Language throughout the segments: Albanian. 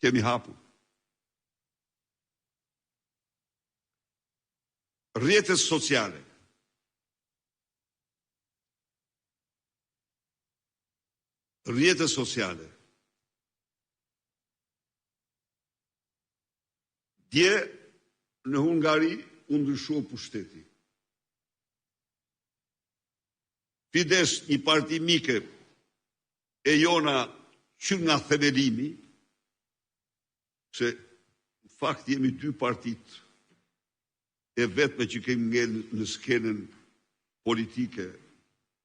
Kemi hapur. Rrjetet sociale. Rrjetet sociale. Dje në Hungari u ndryshua pushteti. Fidesz, një parti mike e jona që nga themelimi, se në fakt jemi dy partitë e vetme që kemi ngel në skenën politike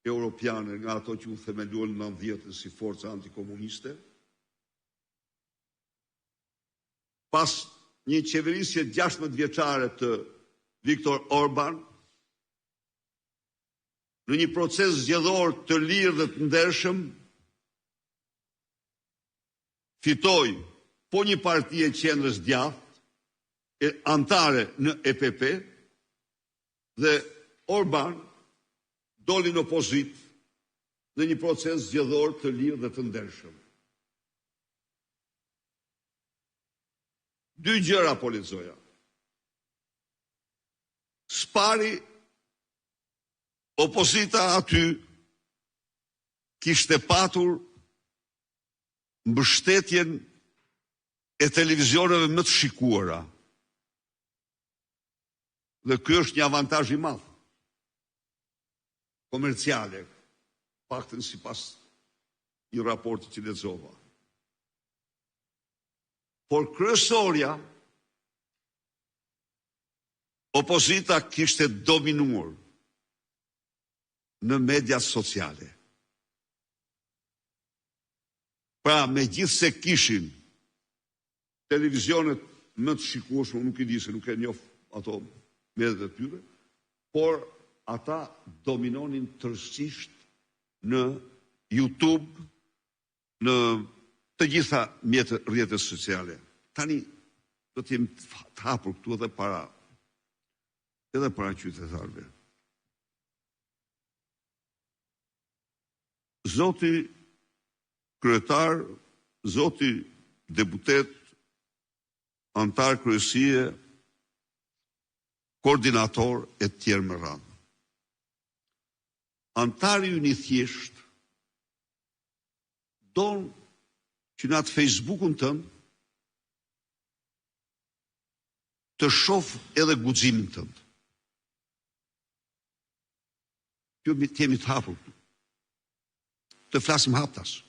europiane nga ato që u themeluan në 90 si forca antikomuniste, Pas një qeverisje 16 vjeçare të Viktor Orban, në një proces zgjedhor të lirë dhe të ndershëm, fitoi po një parti e qendrës djathtë, e anëtare në EPP, dhe Orban doli në opozitë në një proces zgjedhor të lirë dhe të ndershëm. Dy gjëra po lexoja. Së pari, opozita aty kishte patur mbështetjen e televizioneve më të shikuara. Dhe ky është një avantazh i madh. Komerciale, paktën sipas një raporti që lexova. Por kryesorja, opozita kishte dominuar në mediat sociale. Pra, megjithëse kishin televizionet më të shikueshme, nuk i di se nuk e njoh ato mediat e tyre, por ata dominonin tërësisht në YouTube, në të gjitha mjetet rrjetet sociale. Tani do të jemi të hapur këtu edhe para edhe para qytetarëve. Zoti kryetar, zoti deputet, anëtar kryesie, koordinator e të tjerë me radhë. Anëtari ynë i thjeshtë don që në atë Facebookun tënd të shof edhe guximin tënd. Kjo të jemi të hapur këtu. Të flasim haptas.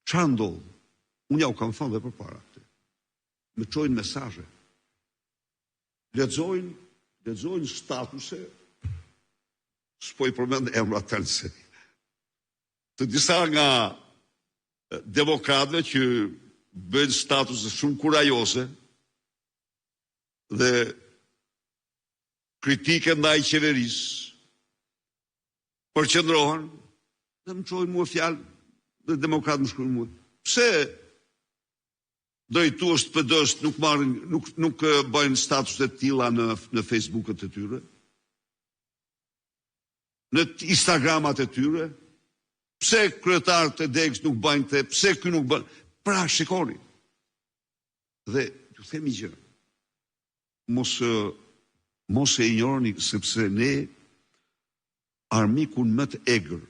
Çfarë ndodh? Unë ja u kam thënë dhe përpara këtë. Më çojnë mesazhe. Lexojnë, lexojnë statuse, s'po i përmend emrat tani se të disa nga demokratëve që bëjnë statuse shumë kurajoze dhe kritike ndaj qeverisë, përqendrohen dhe më çojnë mua fjalë dhe demokratët më shkruajnë mua. Pse drejtues të PD-së nuk marrin nuk nuk bëjnë statuse të tilla në në Facebookët e tyre? Në Instagramat e tyre? Pse kryetarët e degës nuk bëjnë këtë? Pse ky nuk bën? Pra, shikoni. Dhe ju them një gjë. Mos mos e injoroni sepse ne armikun më të egër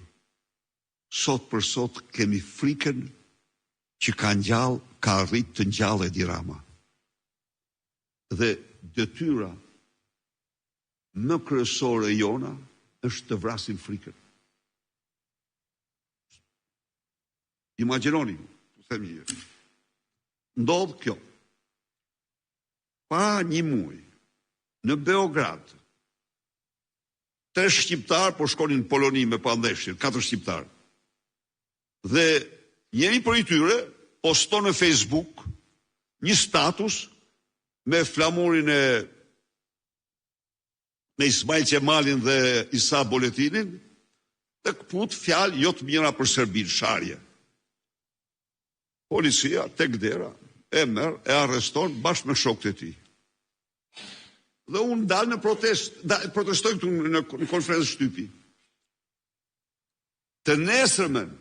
sot për sot kemi frikën që ka ngjall, ka arrit të ngjallë Edi Rama. Dhe detyra më kryesore jona është të vrasim frikën. Imagjinoni, ju them një gjë. Ndodh kjo. Para një muaj, në Beograd, tre shqiptarë po shkonin në Poloni me pa ndeshjen, katër shqiptarë. Dhe njëri prej tyre poston në Facebook një status me flamurin e me Ismail Qemalin dhe Isa Boletinin dhe këput fjalë jo të mira për Serbinë, sharje. Policia tek dera e merr, e arreston bashkë me shokët e tij. Dhe unë dal në protest, da, protestoj këtu në, në konferencë shtypi. Të nesërmen.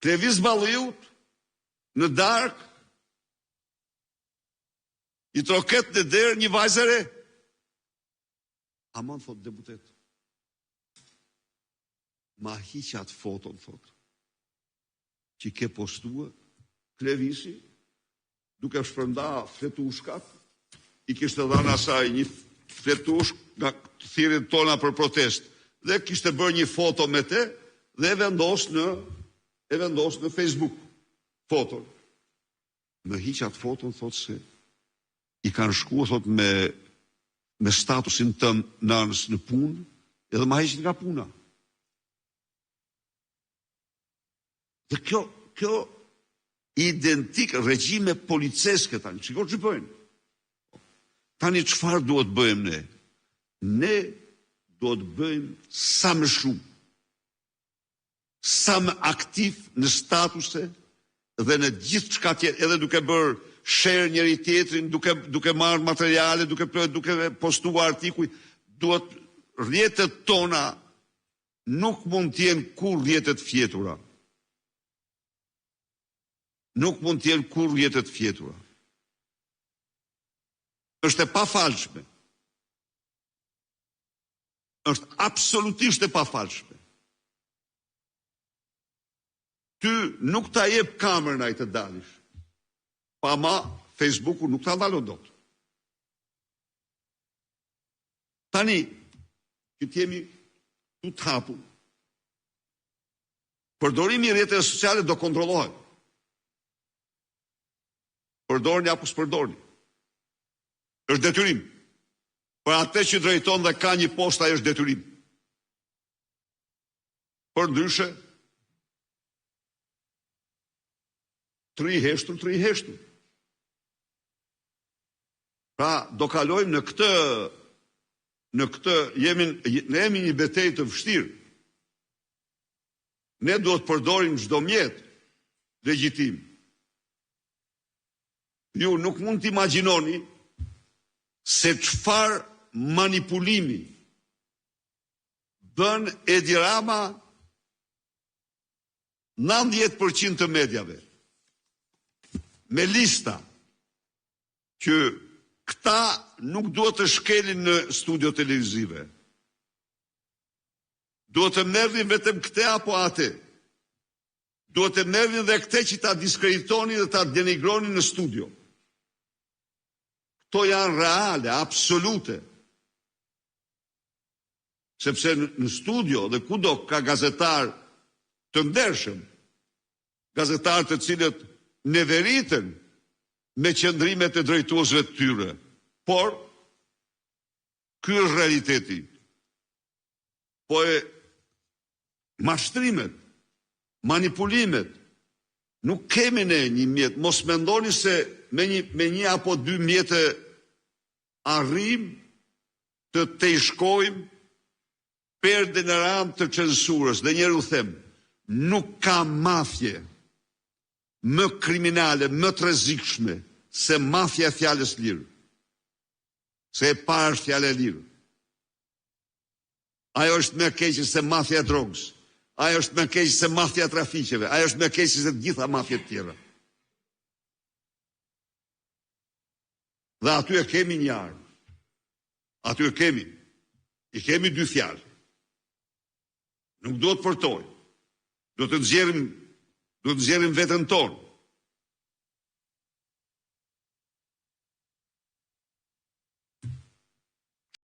Klevis Balliut në darkë i troket në derë një vajzë e re. Aman thotë deputet. Ma hiq atë foton thotë. Që ke postue Klevisi duke shpërnda fletushkat, i kishte dhënë asaj një fletushkë nga thirrjet tona për protestë dhe kishte bërë një foto me te dhe e vendos në e vendos në Facebook foton. Më hiq atë foton thotë se i kanë shku thotë me me statusin tëm nënës në punë edhe ma heqin nga puna. Dhe kjo, kjo identik regjime policeske tani, shiko ç'bëjnë. Tani çfarë duhet bëjmë ne? Ne duhet bëjmë sa më shumë, sa më aktiv në statuse dhe në gjithçka tjetër, edhe duke bërë share njëri tjetrin, duke duke marrë materiale, duke duke postuar artikuj, duhet rrjetet tona nuk mund të jenë kurrë rrjete të fjetura. Nuk mund të jenë kurrë rrjete të fjetura. Është e pafalshme. Është absolutisht e pafalshme. Ty nuk ta jep kamerën ai të dalish. Pa ama Facebooku nuk ta ndalon dot. Tani, që të jemi të hapur, përdorimi i rrjeteve sociale do kontrollohet. Përdorni apo s'përdorni. Është detyrim. Për atë që drejton dhe ka një post ai është detyrim. Përndryshe, të rri heshtur, të rri heshtur. Pra, do kalojmë në këtë, në këtë, jemi, ne jemi një betejë të vështirë. Ne duhet të përdorim çdo mjet legjitim. Ju nuk mund të imagjinoni se çfarë manipulimi bën Edi Rama 90% të mediave me lista që këta nuk duhet të shkelin në studio televizive. Duhet të merrnin vetëm këtë apo atë. Duhet të merrnin dhe këtë që ta diskreditonin dhe ta denigronin në studio. Këto janë reale, absolute. Sepse në studio dhe kudo ka gazetarë të ndershëm, gazetarë të cilët neveriten me qëndrimet e drejtuesve të tyre. Por, ky është realiteti. Po e mashtrimet, manipulimet, nuk kemi ne një mjet, mos mendoni se me një, me një apo dy mjete arrijmë të tejshkojmë perden e rëndë të censurës dhe njëherë u them, nuk ka mafje më kriminale, më të rrezikshme se mafja e fjalës lirë. Se e para është fjala e lirë. Ajo është më e keqe se mafia e drogës. Ajo është më e keqe se mafia e trafiqeve. Ajo është më e keqe se të gjitha mafjet e tjera. Dhe aty e kemi një armë. Aty e kemi. I kemi dy fjalë. Nuk duhet të përtojmë. Duhet të nxjerrim, duhet të nxjerrim veten tonë.